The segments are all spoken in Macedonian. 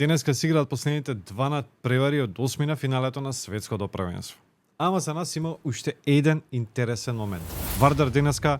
Денеска се играат последните два надпревари од осмина финалето на светското првенство. Ама за нас има уште еден интересен момент. Вардар денеска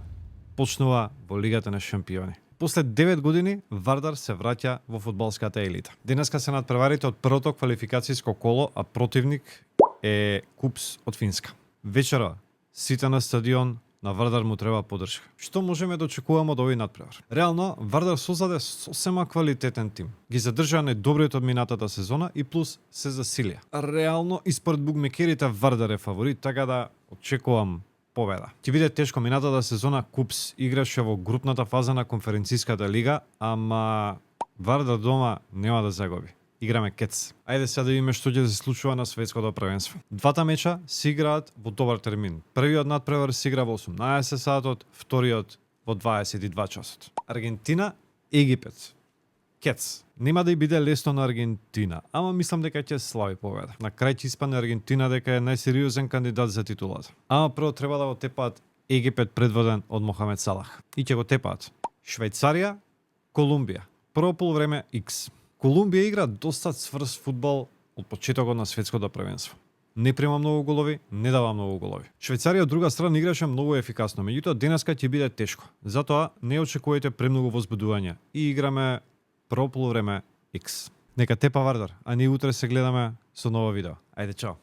почнува во Лигата на шампиони. После 9 години Вардар се враќа во фудбалската елита. Денеска се надпреварите од првото квалификацијско коло, а противник е Купс од Финска. Вечера сите на стадион, на Вардар му треба поддршка. Што можеме да очекуваме од овој надпревар? Реално, Вардар создаде сосема квалитетен тим. Ги задржаа најдобриот од минатата сезона и плюс се засилија. Реално, испоред букмекерите Вардар е фаворит, така да очекувам победа. Ќе биде тешко. Минатата сезона Купс играше во групната фаза на конференциската лига, ама Вардар дома нема да загуби. Играме кец. Ајде сега да видиме што ќе се случува на светското првенство. Двата меча се играат во добар термин. Првиот надпревар се игра во 18 сатот, вториот во 22 часот. Аргентина, Египет. Кец. Нема да и биде лесно на Аргентина, ама мислам дека ќе слави победа. На крај ќе испадне Аргентина дека е најсериозен кандидат за титулата. Ама прво треба да го тепаат Египет предводен од Мохамед Салах. И ќе го тепаат Швајцарија, Колумбија. Прво полувреме X. Колумбија игра доста цврст фудбал од почетокот на светското првенство. Не прима многу голови, не дава многу голови. Швајцарија од друга страна играше многу ефикасно, меѓутоа денеска ќе биде тешко. Затоа не очекувате премногу возбудување и играме прво полувреме X. Нека тепа Вардар, а ние утре се гледаме со ново видео. Ајде, чао.